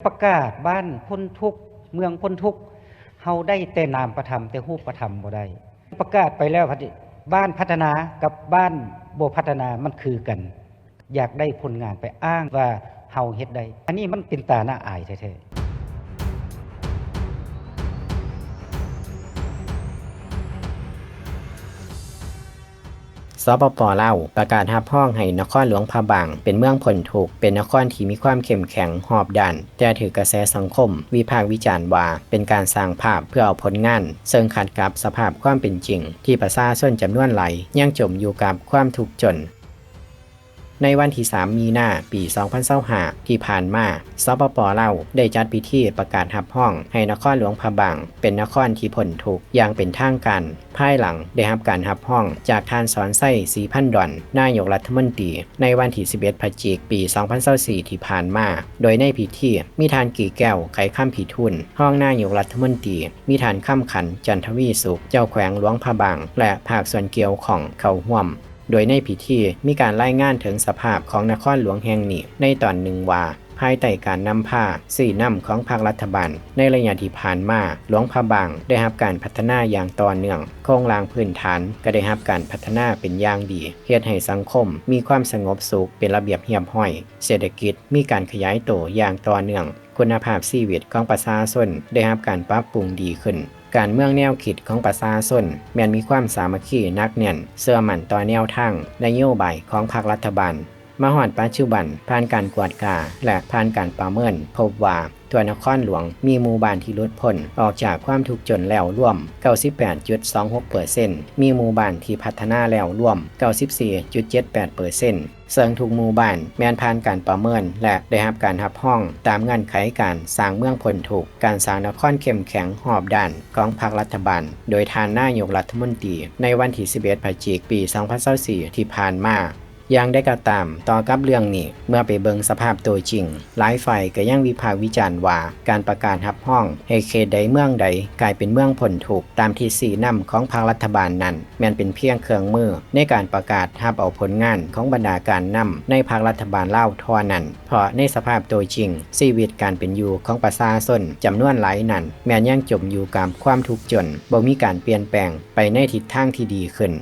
ປະກາດບ້ານພົ້ນທຸກ ເມືອງພົ້ນທຸກ ເຮົາໄດ້ແຕ່ນາມປະທຳ ແຕ່ຮູບປະທຳບໍ່ໄດ້. ປະກາດໄປແລ້ວ ບ້ານພັດທະນາກັບບ້ານບໍ່ພັດທະນາ ມັນຄືກັນ. ຢາກໄດ້ຜົນງານໄປອ້າງວ່າເຮົາເຮັດໄດ້ ອັນນີ້ມັນເປັນຕາໜ້າອາຍແທ້ໆ. ສປປ ລາວ ປະກາດຮັບຮອງໃຫ້ນະຄອນຫຼວງພະບາງເປັນເມືອງພົ້ນທຸກ, ເປັນນະຄອນທີ່ມີຄວາມເຂັ້ມແຂງຮອບດ້ານ, ແຕ່ຖືກກະແສສັງຄົມວິພາກວິຈານວ່າເປັນການສ້າງພາບເພື່ອເອົາຜົນງານ, ເຊິ່ງຂັດກັບສະພາບຄວາມເປັນຈິງທີ່ປະຊາຊົນຈຳນວນຫຼາຍຍັງຈົມຢູ່ກັບຄວາມທຸກຈົນ. ໃນວັນທີສາມ ມີນາ ປີສອງພັນຊາວຫ້າ ທີ່ຜ່ານມາ, ສປປ ລາວ ໄດ້ຈັດພິທີປະກາດຮັບຮອງໃຫ້ນະຄອນຫຼວງພະບາງເປັນນະຄອນທີ່ພົ້ນທຸກຢ່າງເປັນທາງການ, ພາຍຫຼັງໄດ້ຮັບການຮັບຮອງຈາກທ່ານ ສອນໄຊ ສີພັນດອນ ນາຍົກລັດຖະມົນຕີ ໃນວັນທີສິບເອັດ ພະຈິກ ປີສອງພັນຊາວສີ່ ທີ່ຜ່ານມາ, ໂດຍໃນພິທີມີທ່ານ ກີແກ້ວ ໄຂຄຳພິທູນ ຮອງນາຍົກລັດຖະມົນຕີ, ມີທ່ານ ຄຳຂັນ ຈັນທະວີສຸກ ເຈົ້າແຂວງຫຼວງພະບາງ ແລະ ພາກສ່ວນກ່ຽວຂ້ອງເຂົ້າຮ່ວມ. ໂດຍໃນພິທີມີການລາຍງານເຖິງສະພາບຂອງນະຄອນຫຼວງແຫ່ງນີ້ໃນຕອນໜຶ່ງວ່າ, ພາຍໃຕ້ການນຳພາຊີ້ນຳຂອງພັກລັດຖະບານໃນໄລຍະທີ່ຜ່ານມາ, ຫຼວງພະບາງໄດ້ຮັບການພັດທະນາຢ່າງຕໍ່ເນື່ອງ, ໂຄງລ່າງພື້ນຖານກໍໄດ້ຮັບການພັດທະນາເປັນຢ່າງດີ, ເຮັດໃຫ້ສັງຄົມມີຄວາມສະຫງົບສຸກ, ເປັນລະບຽບຮຽບຮ້ອຍ, ເສດຖະກິດມີການຂະຫຍາຍໂຕຢ່າງຕໍ່ເນື່ອງ, ຄຸນນະພາບຊີວິດຂອງປະຊາຊົນໄດ້ຮັບການປັບປຸງດີຂຶ້ນ. ການເມືອງແນວຄິດຂອງປະຊາຊົນແມ່ນມີຄວາມສາມັກຄີໜັກແໜ້ນ, ເຊື່ອໝັ້ນຕໍ່ແນວທາງນະໂຍບາຍຂອງພັກລັດຖະບານ. ມາຮອດປັດຈຸບັນ, ຜ່ານການກວດກາ ແລະ ຜ່ານການປະເມີນ, ພົບວ່າທົ່ວນະຄອນຫຼວງມີໝູ່ບ້ານທີ່ຫຼຸດພົ້ນອອກຈາກຄວາມທຸກຈົນແລ້ວລວມເກົ້າສິບແປດຈຸດສອງຫົກເປີເຊັນ, ມີໝູ່ບ້ານທີ່ພັດທະນາແລ້ວລວມເກົ້າສິບສີ່ຈຸດເຈັດແປດເປີເຊັນ. ເຊິ່ງທຸກໝູ່ບ້ານແມ່ນຜ່ານການປະເມີນ ແລະ ໄດ້ຮັບການຮັບຮອງຕາມເງື່ອນໄຂການສ້າງເມືອງພົ້ນທຸກ, ການສ້າງນະຄອນເຂັ້ມແຂງຮອບດ້ານຂອງພັກລັດຖະບານ ໂດຍທ່ານນາຍົກລັດຖະມົນຕີ ໃນວັນທີສິບເອັດ ພະຈິກ ປີສອງພັນຊາວສີ່ ທີ່ຜ່ານມາ. ຢ່າງໃດກໍຕາມ, ຕໍ່ກັບເລື່ອງນີ້, ເມື່ອໄປເບິ່ງສະພາບໂຕຈິງ, ຫຼາຍຝ່າຍກໍຍັງວິພາກວິຈານວ່າ ການປະກາດຮັບຮອງໃຫ້ເຂດໃດເມືອງໃດກາຍເປັນເມືອງພົ້ນທຸກ ຕາມທິດຊີ້ນຳຂອງພັກລັດຖະບານນັ້ນ ແມ່ນເປັນພຽງເຄື່ອງມືໃນການປະກາດຮັບເອົາຜົນງານຂອງບັນດາການນຳໃນພັກລັດຖະບານລາວເທົ່ານັ້ນ, ເພາະໃນສະພາບໂຕຈິງ, ຊີວິດການເປັນຢູ່ຂອງປະຊາຊົນຈຳນວນຫຼາຍນັ້ນ ແມ່ນຍັງຈົມຢູ່ກັບຄວາມທຸກຈົນ, ບໍ່ມີການປ່ຽນແປງໄປໃນທິດທາງທີ່ດີຂຶ້ນ.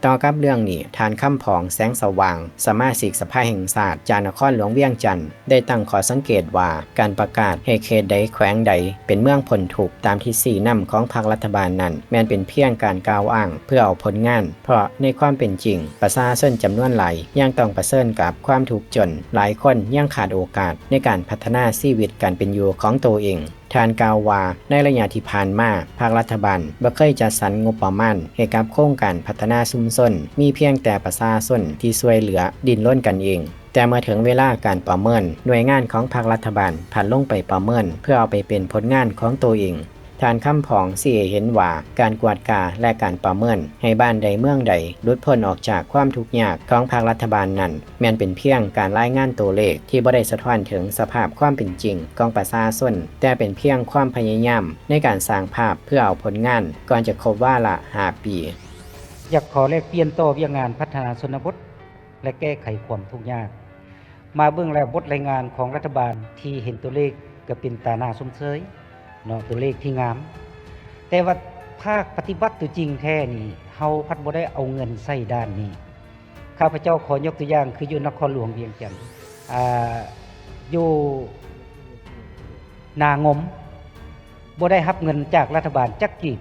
ຕໍ່ກັບເລື່ອງນີ້, ທ່ານ ຄຳຜອງ ແສງສະຫວ່າງ ສະມາຊິກສະພາແຫ່ງຊາດຈາກນະຄອນຫຼວງວຽງຈັນ ໄດ້ຕັ້ງຂໍ້ສັງເກດວ່າ ການປະກາດໃຫ້ເຂດໃດແຂວງໃດເປັນເມືອງພົ້ນທຸກຕາມທິດຊີ້ນຳຂອງພັກລັດຖະບານນັ້ນ ແມ່ນເປັນພຽງການກ່າວອ້າງເພື່ອເອົາຜົນງານ, ເພາະໃນຄວາມເປັນຈິງ, ປະຊາຊົນຈຳນວນຫຼາຍຍັງຕ້ອງປະເຊີນກັບຄວາມທຸກຈົນ, ຫຼາຍຄົນຍັງຂາດໂອກາດໃນການພັດທະນາຊີວິດການເປັນຢູ່ຂອງໂຕເອງ. ທ່ານກ່າວວ່າ ໃນໄລຍະທີ່ຜ່ານມາ, ພາກລັດຖະບານບໍ່ເຄີຍຈັດສັນງົບປະມານໃຫ້ກັບໂຄງການພັດທະນາຊຸມຊົນ, ມີພຽງແຕ່ປະຊາຊົນທີ່ຊ່ວຍເຫຼືອ, ດີ້ນລົນກັນເອງ. ແຕ່ເມື່ອເຖິງເວລາການປະເມີນ, ໜ່ວຍງານຂອງພັກລັດຖະບານພັດລົງໄປປະເມີນເພື່ອເອົາໄປເປັນຜົນງານຂອງໂຕເອງ. ທ່ານ ຄຳຜອງ ຊີ້ໃຫ້ເຫັນວ່າ ການກວດກາ ແລະ ການປະເມີນໃຫ້ບ້ານໃດເມືອງໃດຫຼຸດພົ້ນອອກຈາກຄວາມທຸກຍາກຂອງພັກລັດຖະບານນັ້ນ ແມ່ນເປັນພຽງການລາຍງານໂຕເລກທີ່ບໍ່ໄດ້ສະທ້ອນເຖິງສະພາບຄວາມເປັນຈິງຂອງປະຊາຊົນ, ແຕ່ເປັນພຽງຄວາມພະຍາຍາມໃນການສ້າງພາບເພື່ອເອົາຜົນງານກ່ອນຈະຄົບວາລະຫ້າປີ. ຢາກຂໍແລກປ່ຽນຕໍ່ວຽກງານພັດທະນາຊົນນະບົດ ແລະ ແກ້ໄຂຄວາມທຸກຍາກ. ມາເບິ່ງແລ້ວ ບົດລາຍງານຂອງລັດຖະບານທີ່ເຫັນຕົວເລກກໍເປັນຕາໜ້າຊົມເຊີຍເນາະ, ຕົວເລກທີ່ງາມ, ແຕ່ວ່າພາກປະຕິບັດຕົວຈິງແທ້ນີ້ ເຮົາພັດບໍ່ໄດ້ເອົາເງິນໃສ່ດ້ານນີ້. ຂ້າພະເຈົ້າຂໍຍົກຕົວຢ່າງຄືຢູ່ນະຄອນຫຼວງວຽງຈັນ, ອາ, ຢູ່ນາງົມ ບໍ່ໄດ້ຮັບເງິນຈາກລັດຖະບານຈັກກີບ,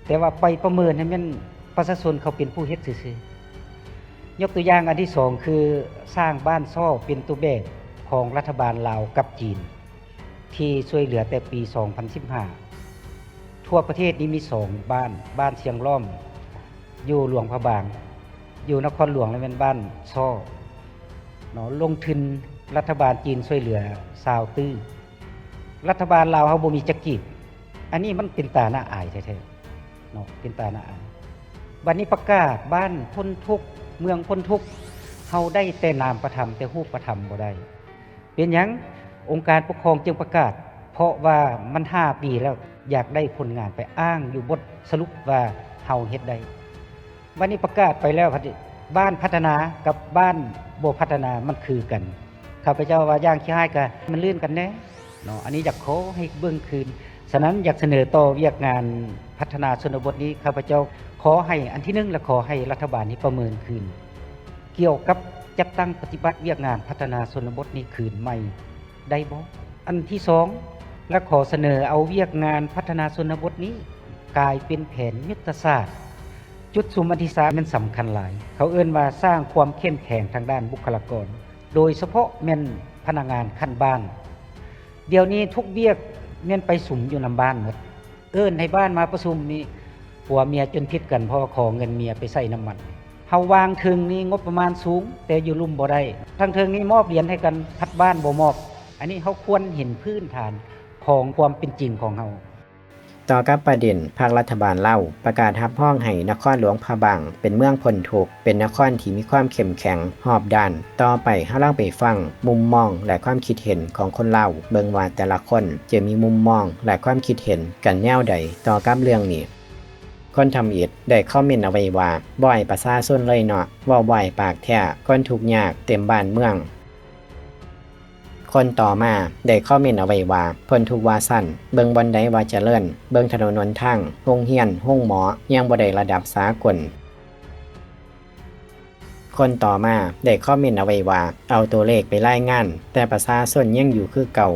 ແຕ່ວ່າໄປປະເມີນໃຫ້ແມ່ນປະຊາຊົນເຂົາເປັນຜູ້ເຮັດຊື່ໆ. ຍົກຕົວຢ່າງອັນທີສອງ ຄືສ້າງບ້ານຊໍເປັນຕົວແບບຂອງລັດຖະບານລາວກັບຈີນ ທີ່ຊ່ວຍເຫຼືອແຕ່ປີສອງພັນສິບຫ້າ. ທົ່ວປະເທດນີ້ມີສອງບ້ານ, ບ້ານຊຽງລ້ອມ ຢູ່ຫຼວງພະບາງ, ຢູ່ນະຄອນຫຼວງລະແມ່ນບ້ານຊໍເນາະ, ລົງທຶນລັດຖະບານຈີນຊ່ວຍເຫຼືອຊາວຕື້. ລັດຖະບານລາວເຮົາບໍ່ມີຈັກກີບ. ອັນນີ້ມັນເປັນຕາໜ້າອາຍແທ້ໆເນາະ, ເປັນຕາໜ້າອາຍ. ບັດນີ້ປະກາດບ້ານພົ້ນທຸກ, ເມືອງພົ້ນທຸກ, ເຮົາໄດ້ແຕ່ນາມປະທຳ, ແຕ່ຮູບປະທຳບໍ່ໄດ້. ເປັນຫຍັງອົງການປົກຄອງຈຶ່ງປະກາດ? ເພາະວ່າມັນຫ້າປີແລ້ວ, ຢາກໄດ້ຜົນງານໄປອ້າງຢູ່ບົດສະຫຼຸບວ່າເຮົາເຮັດໄດ້. ບັດນີ້ປະກາດໄປແລ້ວ, ບ້ານພັດທະນາກັບບ້ານບໍ່ພັດທະນາມັນຄືກັນ. ຂ້າພະເຈົ້າວ່າຢ່າງຂີ້ຮ້າຍກະມັນລື່ນກັນແດ່. ເນາະ ອັນນີ້ຢາກຂໍໃຫ້ເບິ່ງຄືນ. ສະນັ້ນ ຢາກສະເໜີຕໍ່ວຽກງານພັດທະນາຊົນນະບົດນີ້ ຂ້າພະເຈົ້າຂໍໃຫ້ອັນທີໜຶ່ງ ແລະ ຂໍໃຫ້ລັດຖະບານນີ້ປະເມີນຄືນ ກ່ຽວກັບຈັດຕັ້ງປະຕິບັດວຽກງານພັດທະນາຊົນນະບົດນີ້ຄືນໃໝ່ໄດ້ບໍ່? ອັນທີສອງ ແລະ ຂໍສະເໜີເອົາວຽກງານພັດທະນາຊົນນະບົດນີ້ກາຍເປັນແຜນຍຸດທະສາດ. ຈຸດສຸມອັນທີສາມແມ່ນສຳຄັນຫຼາຍ ເຂົາເອີ້ນວ່າສ້າງຄວາມເຂັ້ມແຂງທາງດ້ານບຸກຄະລາກອນ ໂດຍສະເພາະແມ່ນພະນັກງານຂັ້ນບ້ານ. ດຽວນີ້ທຸກວຽກແມ່ນໄປສຸມຢູ່ນຳບ້ານໝົດ. ເອີ້ນໃຫ້ບ້ານມາປະຊຸມນີ້ ຜົວເມຍຈົນຜິດກັນ ເພາະວ່າຂໍເງິນເມຍໄປໃສ່ນ້ຳມັນ. ເຮົາວາງເທິງນີ້ງົບປະມານສູງ ແຕ່ຢູ່ລຸ່ມບໍ່ໄດ້. ທາງເທິງນີ້ມອບຫຼຽນໃຫ້ກັນ ພັດບ້ານບໍ່ມອບ. ອັນນີ້ເຮົາຄວນເຫັນພື້ນຖານຂອງຄວາມເປັນຈິງຂອງເຮົາ. ຕໍ່ກັບປະເດັນ ພັກລັດຖະບານລາວປະກາດຮັບຮອງໃຫ້ນະຄອນຫຼວງພະບາງເປັນເມືອງພົ້ນທຸກ, ເປັນນະຄອນທີ່ມີຄວາມເຂັ້ມແຂງຮອບດ້ານ. ຕໍ່ໄປເຮົາລອງໄປຟັງມຸມມອງ ແລະ ຄວາມຄິດເຫັນຂອງຄົນລາວ ເບິ່ງວ່າແຕ່ລະຄົນຈະມີມຸມມອງ ແລະ ຄວາມຄິດເຫັນກັນແນວໃດຕໍ່ກັບເລື່ອງນີ້. ຄົນທຳອິດໄດ້ຄອມເມັນເອົາໄວ້ວ່າ ບໍ່ອາຍປະຊາຊົນເລີຍເນາະ, ເວົ້າບໍ່ອາຍປາກແທ້, ຄົນທຸກຍາກເຕັມບ້ານເມືອງ. ຄົນຕໍ່ມາໄດ້ຄອມເມັນເອົາໄວ້ວ່າ ພົ້ນທຸກວ່າຊັ້ນ, ເບິ່ງບ່ອນໃດວ່າຈະເລີນ, ເບິ່ງຖະໜົນຫົນທາງ, ໂຮງຮຽນ, ໂຮງໝໍ ຍັງບໍ່ໄດ້ລະດັບສາກົນ. ຄົນຕໍ່ມາໄດ້ຄອມເມັນເອົາໄວ້ວ່າ ເອົາຕົວເລກໄປລາຍງານ, ແຕ່ປະຊາຊົນຍັງຢູ່ຄືເກົ່າ.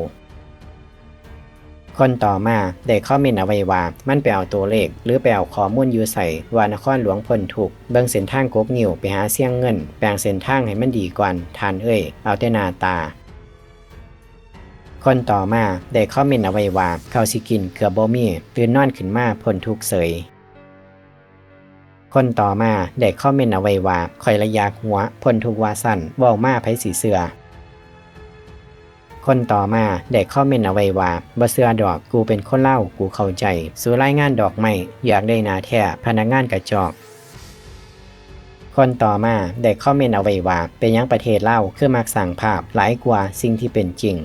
ຄົນຕໍ່ມາໄດ້ຄອມເມັນເອົາໄວ້ວ່າ ມັນໄປເອົາຕົວເລກ ຫຼື ໄປເອົາຂໍ້ມູນຢູ່ໃສ ວ່ານະຄອນຫຼວງພົ້ນທຸກ, ເບິ່ງເສັ້ນທາງກົກງິ້ວໄປຫາຊຽງເງິນ, ແປງເສັ້ນທາງໃຫ້ມັນດີກ່ອນ, ທ່ານເອີຍ, ເອົາແຕ່ໜ້າຕາ. ຄົນຕໍ່ມາໄດ້ຄອມເມັນເອົາໄວ້ວ່າ ເຂົ້າຊິກິນເກືອບບໍ່ມີ, ຕື່ນນອນຂຶ້ນມາພົ້ນທຸກເສີຍ. ຄົນຕໍ່ມາໄດ້ຄອມເມັນເອົາໄວ້ວ່າ ຂ້ອຍລະຢາກຫົວ, ພົ້ນທຸກວ່າຊັ້ນ, ເວົ້າມາໃຜຊິເຊື່ອ. ຄົນຕໍ່ມາໄດ້ຄອມເມັນເອົາໄວ້ວ່າ ບໍ່ເຊື່ອດອກ, ກູເປັນຄົນລາວ, ກູເຂົ້າໃຈ, ສູລາຍງານດອກໄມ້, ຢາກໄດ້ໜ້າແທ້, ພະນັກງານກະຈອກ. ຄົນຕໍ່ມາໄດ້ຄອມເມັນເອົາໄວ້ວ່າ ເປັນຫຍັງປະເທດລາວຄືມັກສ້າງພາບຫຼາຍກວ່າສິ່ງທີ່ເປັນຈິງ?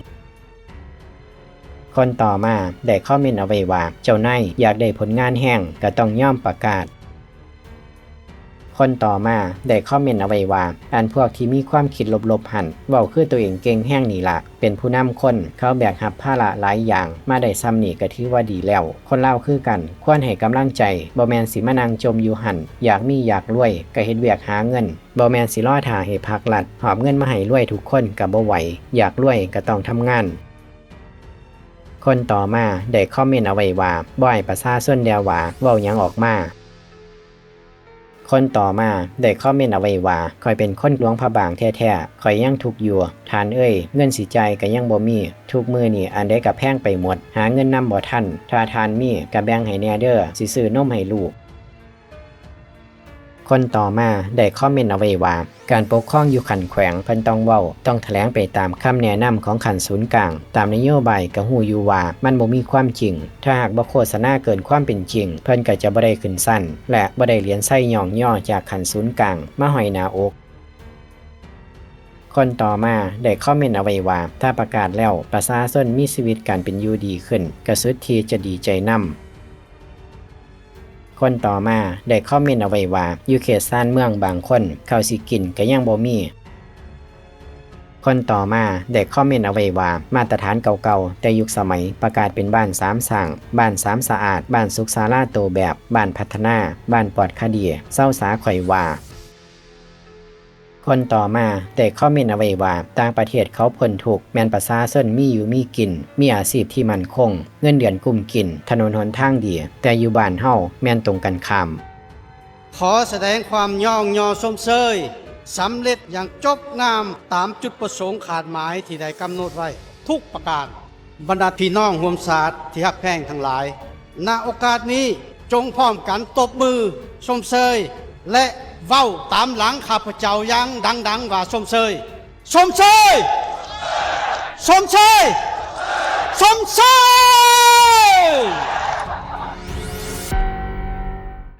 ຄົນຕໍ່ມາໄດ້ຄອມເມັນເອົາໄວ້ວ່າ ເຈົ້ານາຍຢາກໄດ້ຜົນງານແຮງ ກະຕ້ອງຍອມປະກາດ. ຄົນຕໍ່ມາໄດ້ຄອມເມັນເອົາໄວ້ວ່າ ອັນພວກທີ່ມີຄວາມຄິດລົບໆຫັ້ນ ເວົ້າຄືໂຕເອງເກັ່ງແຮງນີ້ລະ. ເປັນຜູ້ນຳຄົນ ເຂົາແບກຮັບພາລະຫຼາຍຢ່າງ ມາໄດ້ຊ່ຳນີ້ກະຖືວ່າດີແລ້ວ. ຄົນລາວຄືກັນ ຄວນໃຫ້ກຳລັງໃຈ ບໍ່ແມ່ນຊິມານັ່ງຈົ່ມຢູ່ຫັ້ນ. ຢາກມີຢາກລວຍ ກະເຮັດວຽກຫາເງິນ ບໍ່ແມ່ນຊິລໍຖ້າໃຫ້ພັກລັດຫອບເງິນມາໃຫ້ລວຍທຸກຄົນກະບໍ່ໄຫວ. ຢາກລວຍກະຕ້ອງທຳງານ. ຄົນຕໍ່ມາໄດ້ຄອມເມັນເອົາໄວ້ວ່າ ບໍ່ອາຍປະຊາຊົນແດ່ຫວາ ເວົ້າຫຍັງອອກມາ. ຄົນຕໍ່ມາໄດ້ຄອມເມັນເອົາໄວ້ວ່າ ຂ້ອຍເປັນຄົນຫຼວງພະບາງແທ້ໆ ຂ້ອຍຍັງທຸກຢູ່ ທ່ານເອີຍ ເງິນຊິຈ່າຍກະຍັງບໍ່ມີ ທຸກມື້ນີ້ອັນໃດກະແພງໄປໝົດ ຫາເງິນນຳບໍ່ທັນ ຖ້າທ່ານມີກະແບ່ງໃຫ້ແດ່ເດີ ຊິຊື້ນົມໃຫ້ລູກ. ຄົນຕໍ່ມາໄດ້ຄອມເມັນເອົາໄວ້ວ່າ ການປົກຄອງຢູ່ຂັ້ນແຂວງເພິ່ນຕ້ອງເວົ້າ ຕ້ອງຖະແຫຼງໄປຕາມຄຳແນະນຳຂອງຂັ້ນສູນກາງ ຕາມນະໂຍບາຍກະຮູ້ຢູ່ວ່າມັນບໍ່ມີຄວາມຈິງ ຖ້າຫາກບໍ່ໂຄສະນາເກີນຄວາມເປັນຈິງ ເພິ່ນກະຈະບໍ່ໄດ້ຂຶ້ນຊັ້ນ ແລະ ບໍ່ໄດ້ຫຼຽນໄຊຍ້ອງຍໍຈາກຂັ້ນສູນກາງມາຫ້ອຍໜ້າອົກ. ຄົນຕໍ່ມາໄດ້ຄອມເມັນເອົາໄວ້ວ່າ ຖ້າປະກາດແລ້ວ ປະຊາຊົນມີຊີວິດການເປັນຢູ່ດີຂຶ້ນ ກະສຸດທີ່ຈະດີໃຈນຳ. ຄົນຕໍ່ມາໄດ້ຄອມເມັນເອົາໄວ້ວ່າ ຢູ່ເຂດຊານເມືອງບາງຄົນ ເຂົ້າຊິກິນກະຍັງບໍ່ມີ. ຄົນຕໍ່ມາໄດ້ຄອມເມັນເອົາໄວ້ວ່າ ມາດຕະຖານເກົ່າໆ ແຕ່ຍຸກສະໄໝ ປະກາດເປັນບ້ານສາມສ້າງ, ບ້ານສາມສະອາດ, ບ້ານສຸກສາລາໂຕແບບ, ບ້ານພັດທະນາ, ບ້ານປອດຄະດີ, ເຊົາສາຂ້ອຍວ່າ. ຄົນຕໍ່ມາໄດ້ຄອມເມັນເອົາໄວ້ວ່າ ຕ່າງປະເທດເຂົາພົ້ນທຸກ ແມ່ນປະຊາຊົນມີຢູ່ມີກິນ, ມີອາຊີບທີ່ໝັ້ນຄົງ, ເງິນເດືອນກຸ້ມກິນ, ຖະໜົນຫົນທາງດີ, ແຕ່ຢູ່ບ້ານເຮົາແມ່ນຕົງກັນຂ້າມ. ຂໍສະແດງຄວາມຍ້ອງຍໍຊົມເຊີຍ ສຳເລັດຢ່າງຈົບງາມຕາມຈຸດປະສົງຄາດໝາຍທີ່ໄດ້ກຳນົດໄວ້ທຸກປະການ. ບັນດາພີ່ນ້ອງຮ່ວມຊາດທີ່ຮັກແພງທັງຫຼາຍ, ນະໂອກາດນີ້ຈົ່ງພ້ອມກັນຕົບມືຊົມເຊີຍ ແລະ ເວົ້າຕາມຫຼັງຂ້າພະເຈົ້າຢ່າງດັງໆວ່າ ຊົມເຊີຍ! ຊົມເຊີຍ! ຊົມເຊີຍ! ຊົມເຊີຍ!